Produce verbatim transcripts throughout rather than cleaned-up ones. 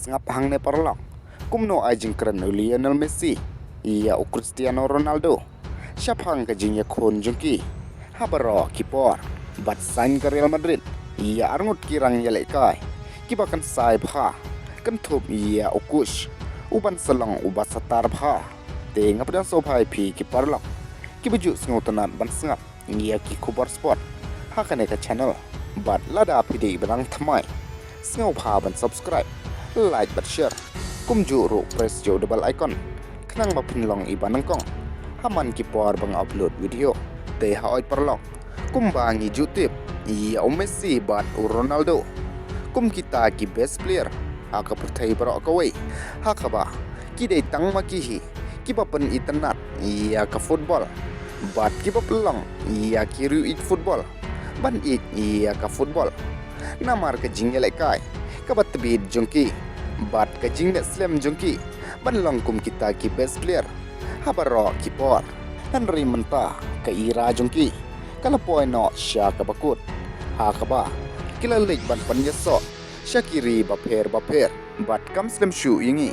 Sngap hangne paralok, kumno ai jingkren u Lionel Messi ïa u Cristiano Ronaldo shaphang ka jingïakhun jong ki ha baroh ki por. Bad saiñ ka Real Madrid ïa arngut ki rang ïalehkai kiba kynsai bha, kynthup ïa u coach uban sa long uba satar bha. Te nga pdiang sngewbha ïa phi ki paralok kiba ju sngewtynnat ban sngap ïa ki khubor sport ha kane ka channel. Bad lada phi dei ba dang thymmai, sngewbha ban subscribe, like bad share, kumjuh ruh press ïa u double icon khnang ba phin long iba nyngkong ha man ki por ba nga upload video. Te hooid paralok, kumba ngi ju tip, ïa u Messi bad u Ronaldo kum kita ki best player ha ka pyrthei baroh kawei, ha kaba ki dei tang ma ki hi kiba pynitynnat ïa ka football bad kiba pynlong ïa ki riew ïeit football ban ïeit ïa ka football. Namar ka jingïalehkai kaba tbit jong ki bad ka jingleh slem jong ki ban long kum kita ki best player ha baroh ki por. Hynrei mynta ka era jong ki ka la poi noh sha kaba kut, ha kaba ki la leit ban pynïasoh sha ki ri bapher bapher. Bad kam slem shuh ïa ngi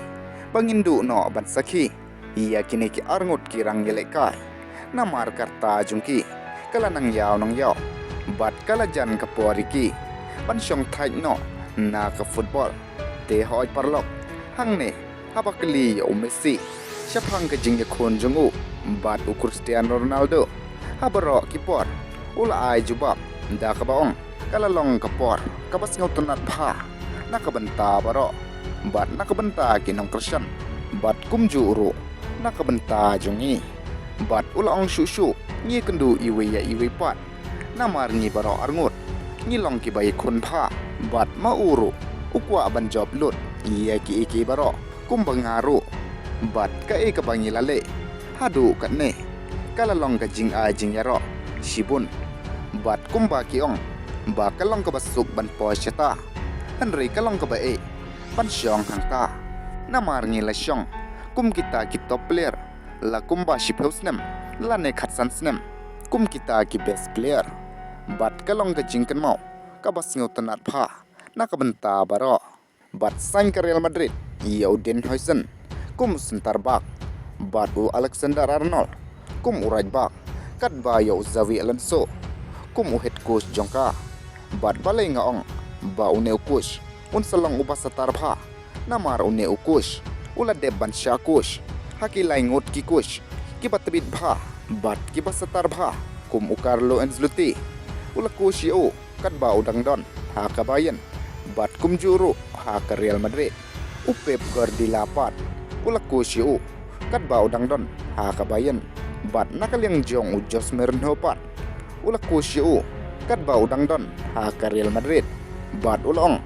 ba ngin duh noh ban sakhi ïa kine ki arngut ki rang ïalehkai. Namar ka rta jong ki ka la nang ïaw nang ïaw bad ka la jan ka por ïa ki ban shong thait noh na ka football. Te hooid paralok, hangne haba kylli ïa u Messi shaphang ka jingïakhun jong u bad u Cristiano Ronaldo ha baroh ki por, u la ai jubab da kaba ong, ka la long ka por kaba sngewtynnat bha na ka bynta baroh bad na ka bynta ki nongkyrshan bad kumjuh ruh na ka bynta jong ngi. Bad u la ong, shuh shuh ngi ïakynduh iwei ïa iwei pat, namar ngi baroh arngut ngi long kiba ïakhun bha. Bad ma u ruh u kwah ban jop lut ïa kiei kiei baroh kumba nga ruh. Bad kaei kaba ngi la leh haduh katne ka la long ka jingai jingïaroh shibun. Bad kumba ki ong ba ka long kaba suk ban poi shata, hynrei ka long kaba eh ban shong hangta. Namar ngi la shong kum kita ki top player la kumba shiphew snem lane khatsan snem kum kita ki best player. Bad ka long ka jingkynmaw kaba sngewtynnat bha na ka bynta baroh. Bad saiñ ka Real Madrid ïa u Dean Huijsen kum u centre back, bad u Alexander Arnold kum u right back, katba ïa u Xabi Alonso kum u head coach jong ka. Bad balei nga ong ba une u coach un sa long uba satar bha? Namar une u coach u la dep ban shah coach ha ki lai ngut ki coach kiba tbit bha bad kiba satar bha, kum u Carlo Ancelotti, u la coach ïa u katba u dang don ha ka Bayern, bad kumjuh ruh ha ka Real Madrid. U Pep Guardiola pat u la coach ïa u katba u dang don ha ka Bayern, bad na ka liang jong u Jose Mourinho pat u la coach ïa u katba u dang don ha ka Real Madrid. Bad u la ong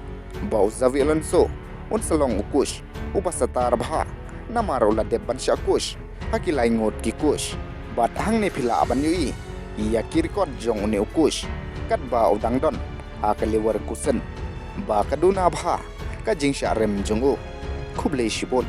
ba u Xabi Alonso un sa long u coach uba satar bha, namar u la dep ban shah coach ha ki lai ngut ki coach. Bad hangne phi lah ban ïohi ïa ki record jong une u coach katba u dang don ha ka Leverkusen ba ka duna bha ka jingshah rem jong u. Khublei shibun.